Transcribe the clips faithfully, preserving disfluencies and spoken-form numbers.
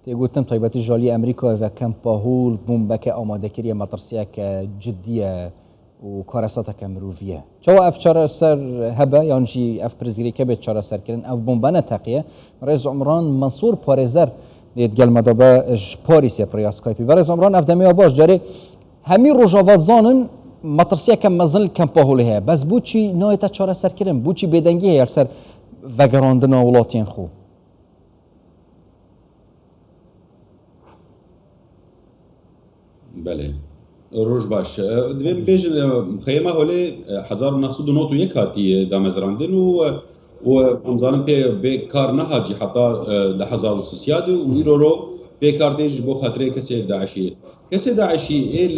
Tê gotin taybetî ji aliyê Amerîkayê ve kempa hûl bombeke amadekirî ye, metirsiyeke cidî ye û kareseteke mirovî ye. Çawa ev çareser hebe yan jî ev pirsgirêke bê çareserkirin, ev bombe neteqiye? Rêz Umran Mensûr parêzer dê digel me de be ji Parîsê bi rêya Skypeî. Berêz Umran, ev demê ya baş. Carê hemî Rojava dizanin metirsiyeke mezin li kempa holê heye. Bes boçî nayête çareserkirin? Boçî bêdengî heye li ser vegerandina welatiyên xwe? Belê. Roj baş. E, divê bibêjin, e, muxeyema holê, e, hezar û neh sed û nod û yek hatiye damezrandin û, e, û, e, em zanin pê vê kar nehat jî heta, e, du hezar û sisiyadê û îro ro vê kar tê ji bo xatirê kesê DAIŞî. Kesê DAIŞî ê li,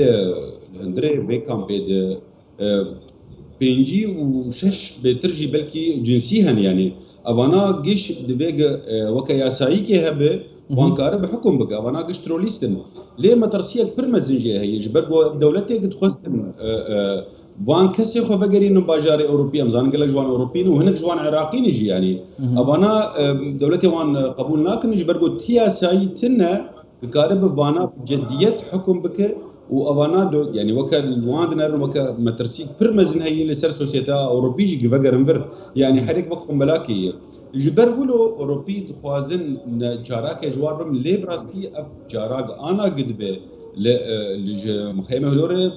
li hundirê vê kampê de, e, pêncî û şeş bêtir jî belkî cinsî hene, yanî evana giş divê ge-, e, weke yasayîkê hebe, wan kare bi hukum bike, evana giş terorîst in. Lê metirsiyek pir mezin jê heye, ji ber ku dewletê dixwestin, e, e, van kesê xwe vegerînin bajarê Ewropî, em zanin gelek ji wan Ewropî ne û hinek ji wan Iraqî ne jî, yanî evana, e, dewletê wan, e, qebûl nakin, ji ber ku ti yasayî tune, dikare bi vana bi cediyet hukum bike û evana do, yanî weke li wan dinerin weke metirsîk pir mezin heye li ser sosyeteya Ewropî jî givegerin vir. Yanî herêk wek xumbelakê ye. Ji ber wilo Ewropî dixwazin ne çarake ji wan bim, lê bi rastî ev çarak ana gidibe li, e, li ji mixeyme hilore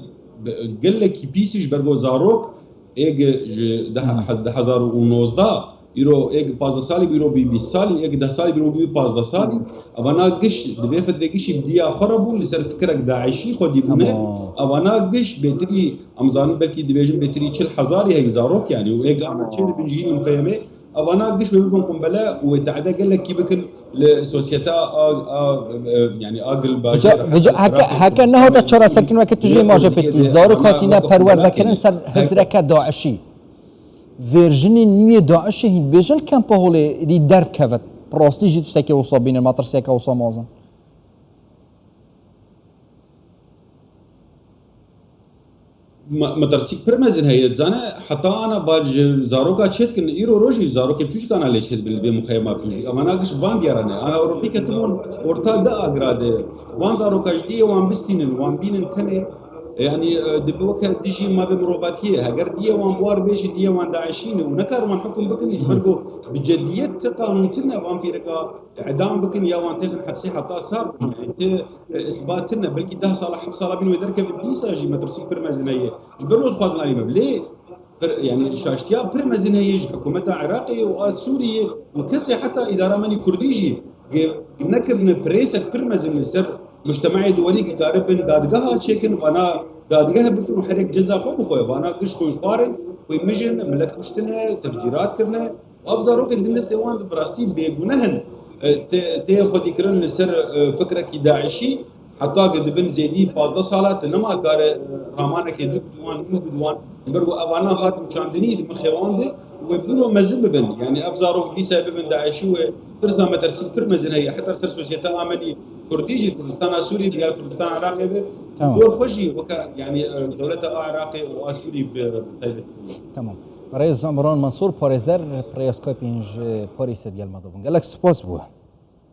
gelekî pîsî ji ber go zarok êg ji deh, deh hezar û nozdeh, îro êg pazdeh salî, îro bî bîst salî, êg deh salî, îro bî pazdeh salî. Evana giş di vê fitrê gişî bi diya xwe re bûn, li ser fikrek DAIŞî xwedî bûne. Tamam. Evana giş bêtirî, em zanin belkî dibêjin bêtirî çil hezarî heyî zarok, yanî û êg ana çê dibin cihî li muxeyemê. Evana giş wê bibin qumbele û wê te'de gelekî bikin li sosyete a, a, e, yanî a gil bajêr. Vêca, vêca heke, heke nehate çareserkirin weke tu jî imajê pê dikî. Zarok hatine perwerdekirin ser hizreke DAIŞî. Vêrjinên nû yê DAIŞê hîn dibêjin li kempa holê dî derbikevin. Bi rastî jî tiştekê wisa bînin, metirsiyeke wisa mezin. Me-, metirsîk pir mezin heye, dizane, heta ana ba ji zaroka çêdikin, îro rojî zarokê biçûçik ana lê çêdibin li vê muxeyema biçûçik. Evana giş van diyara ne. Ana Ewropî ketibûn orta di agra de. Van zaroka ji diyê wan bistînin, wan bînin tenê. Yanî, e, dibe weke dijî mafê mirovatiyê. Heger diyê wan bi war bê jî diyê wan DAIŞî ne û nekarin wan hukum bikin, ji ber ku bi cediyet ti qanûn tune van pîreka îdam bikin ya wan têxin hepsê heta sar bibin. Yanî ti, e, isbat tune, belkî deh sala, heft sala bîn wê derkevin, dîsa jî metirsîk pir mezin heye. Ji ber wê dixwazin alî me. Lê pir, yanî şaştiya pir mezin heye ji hikûmeta Iraqê û a Sûriyê û kesê heta îdara me nî Kurdî jî ge-, nekirine presek pir mezin li ser mujtemeyê duwarî ki karibin dadgeha çêkin, vana dadgeh bikin û herek ceza xwe bixwe. Vana giş xwînxwar in, xwîn mijin, milet kuştine, tefcîrat kirine. Ev zarokên bin destê wan bi rastî bêguneh in. E, tê, tê xwedîkirin li ser, e, fikrekî DAIŞî, heta ku dibin zêdî pazdeh sala, tu nema kare, e, ramanekê nû bi wan, nû bi wan. Ber ku evana hatin çandinî di mixê wan de, wê bûro mezin bibin. Yanî ev zarok dîsa bibin DAIŞî wê tirsa metirsîk pir mezin heye. Heta ser sosyete amenî Kurdî jî, Kurdistana Sûrî, digel Kurdistana Iraqê be. Tamam. Dor xwe jî weke, yanî, e, dewleta a Iraqê û a Sûrî bi taybet. Tamam. Rêz Umran Mensûr, parêzer, bi rêya Skype'în ji Parîsê digel me de bûn. Gelek spas bû.